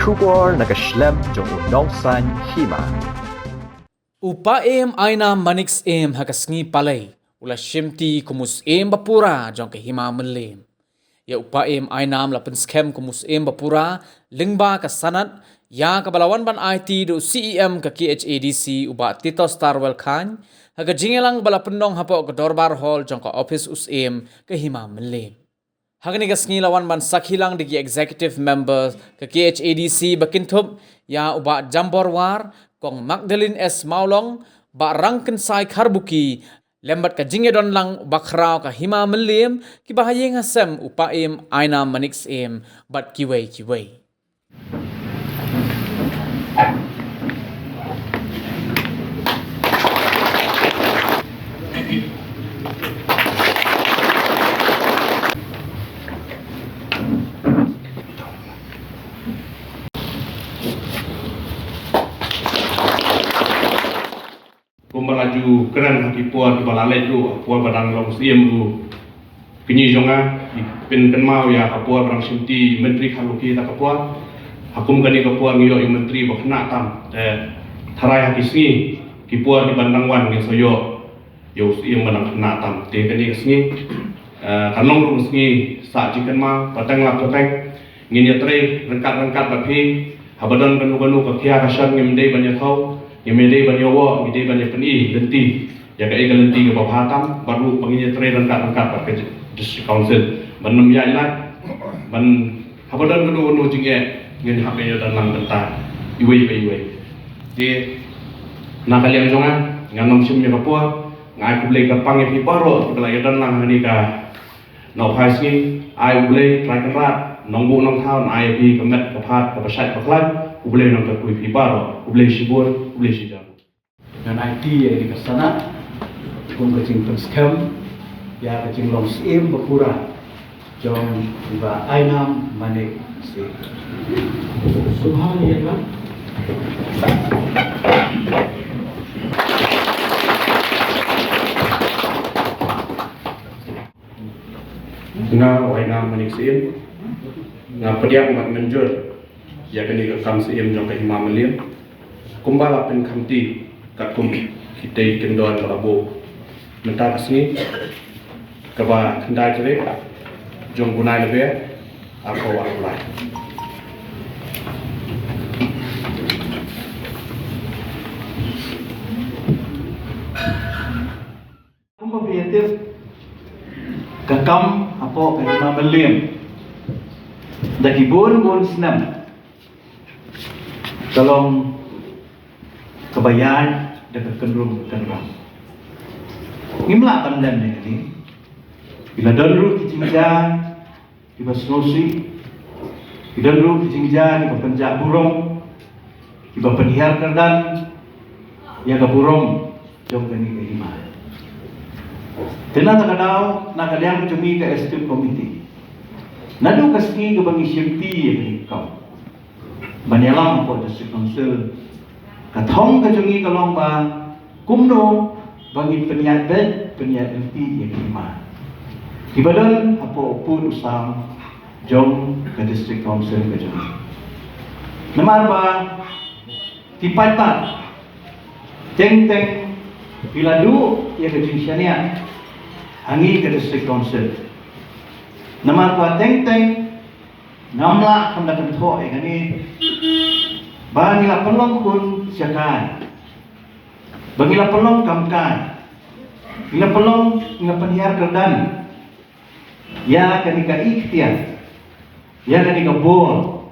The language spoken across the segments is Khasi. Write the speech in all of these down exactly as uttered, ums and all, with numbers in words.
Khubor na ka shlem jong u nongsan hima. U Paiem Ainam Manik Syiem ha ka sngi Palei u la shimti kum u Syiem bapura jong ka Hima Mylliem. Ïa u Paiem Ainam la pynskhem kum u Syiem bapura lyngba ka sanad, ïa kaba la wan ban aiti da u C E M ka K H A D C u Bah Titosstarwell Chyne, ha ka jingïalang ba la pynlong hapoh ka Dorbar Hall jong ka ophis u Syiem ka Hima Mylliem. Ha kane ka sngi la wan ban sakhi lang da ki executive members ka K H A D C ba kynthup ïa u Bah Jambor War, Kong Magdalene S Mawlong, Bah Rangkynsai Kharbuki, lem bad ka jingïadon lang u Bakhraw ka Hima Mylliem, kiba ha ïing ha sem u Paiem Ainam Manik Syiem bad kiwei kiwei. Kumba la ju kren ha ki por kiba la leit ruh, ha por ba dang long Syiem u kñi jong nga, ngi pynkynmaw ïa ka por ba dang shimti Myntri Kharlukhi ta ka por. Ha kum kane ka por ngi ïoh ïa u Myntri ba khynnah tam. Te tharai ha ki sngi, ki por kiban dang wan ngin sa ïoh ïa u Syiem ba dang khynnah tam. Te kane ka sngi, eh, kan long ruh ka sngi sah jingkynmaw, pateng la pateng. Ngin ïatrei ryngkat ryngkat bad phi, haba don kano kano ka khia ka shon ngim dei ban ïathaw, ngim dei ban ïawoh, ngi dei ban ïapyni lynti ïa kaei ka lynti kaba bha tam, bad ruh ba ngin ïatrei ryngkat ryngkat bad ka District Council ban nym ïaid lait, ban haba don kano kano jingeh ngin hap ïadon lang bynta iwei pa iwei. Te na ka liang jong nga, ngan nym shim ïa ka por, nga ai khublei kyrpang ïa phi baroh kiba la ïadon lang ha kane ka Nongphai sngi, ai U Blei Trai Kynrad, Nongbuh Nongthaw, un ai ïa phi ka met ka phad kaba shait ba khlaiñ, U Blei un nang kyrkhu ïa phi baroh, U Blei shibun, U Blei shihajar. Ngan aiti ïa ka sanad kum ka jingpynskhem ïa ka jinglong Syiem bapura jong i Bah Ainam Manik Syiem. Subhanallah. Nga, Wainam Manik Syiem, nga pdiang bad mynjur ïa kane ka kam Syiem jong ka Hima Mylliem, kumba la pynkhamti katkum kitei ki kyndon ba la buh mynta ka sngi, kaba khyndai tarik jong u bnai Naiwieng, arphew arphew lai. Kumba phi ïa tip, ka kam hapoh ka Hima Mylliem da ki bun bun snem ka long kaba ïaid da ka kynrum kynram. Ngim lah ban lem ïa kane. Ki la don ruh ki jingjia kiba sngewsih, ki don ruh ki jingjia kiba pynjah burom, kiba pynhiar kyrdan ïa ka burom jong kane ka hima. Te na kata ka daw, na ka liang jong ngi ka Executive Committee, naduh ka sngi kaba ngi shimti ïa kane ka kam ban ïalam hapoh District Council, ka thong ka jong ngi ka long ba kumno ba ngin pynïaid beit, pynïaid lynti ïa ki hima kiba don hapoh u pud u sam jong ka District Council ka jong ngi. Namar ba ki paidbah teng teng ki la duh ïa ka jingshaniah ha ngi ka District Council. Namar ba teng teng ngam lah ban da kynthoh ïa kane ba ngi la pynlong khun shakai, ba ngi la pynlong kam kai, ngi la pynlong, ngi la pynhiar kyrdan ïa kane ka iktiar, ïa kane ka bor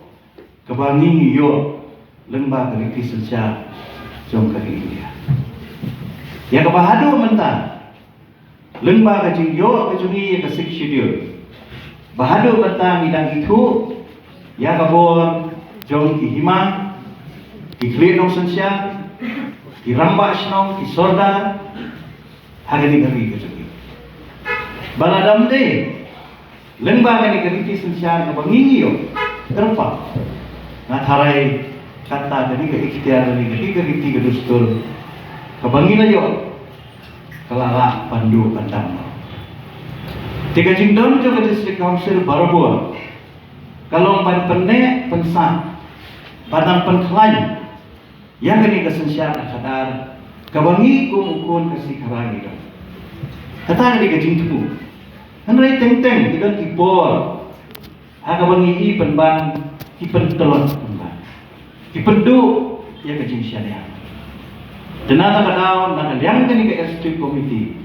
kaba ngi ngi ïoh lyngba ka riti synshar jong ka ri India. Ïa kaba haduh mynta, lyngba ka jingïoh ka jong ngi ïa ka Sixth Schedule, ba haduh mynta ngi dang ithuh ïa ka bor jong ki hima, ki khlieh nongsynshar, ki rangbah shnong, ki sordar ha kane ka ri ka jong ngi. Ba lada ym dei lyngba kane ka riti synshar kaba ngi ngi ïoh kyrpang, nga tharai kata kane ka iktiar, kane ka riti ka dustur kaba ngi la ïoh ka la lah ban duh ban dam. Te ka jingdon jong ka District Council barabor ka long ban pynneh pynsah Ba dang pynkhlaiñ ïa kane ka synshar ka khadar kaba ngi kum u khun ka Khasi Khara ngi don. Kata ka dei ka jingthmu. Hynrei teng teng ki don ki por ha kaba ngi i pynban ki pyntlot pynban, ki pynduh ïa ka jingshaniah. Te na kata ka daw, na ka liang kane ka executive committee,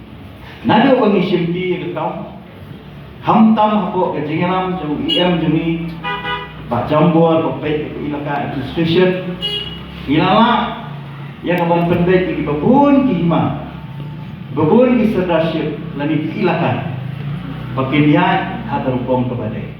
naduh ba ngi shimti ïa ka kam, khamtam hapoh ka jingïalam jong u E M jong ngi, Bah Jambor, ba peit ka Elaka Administration, ngi la lah ïa ka ban pynbeit ïa kiba bun ki hima, ba bun ki sirdarship lane ki elaka, ba kin ïaid ha ka rukom kaba dei.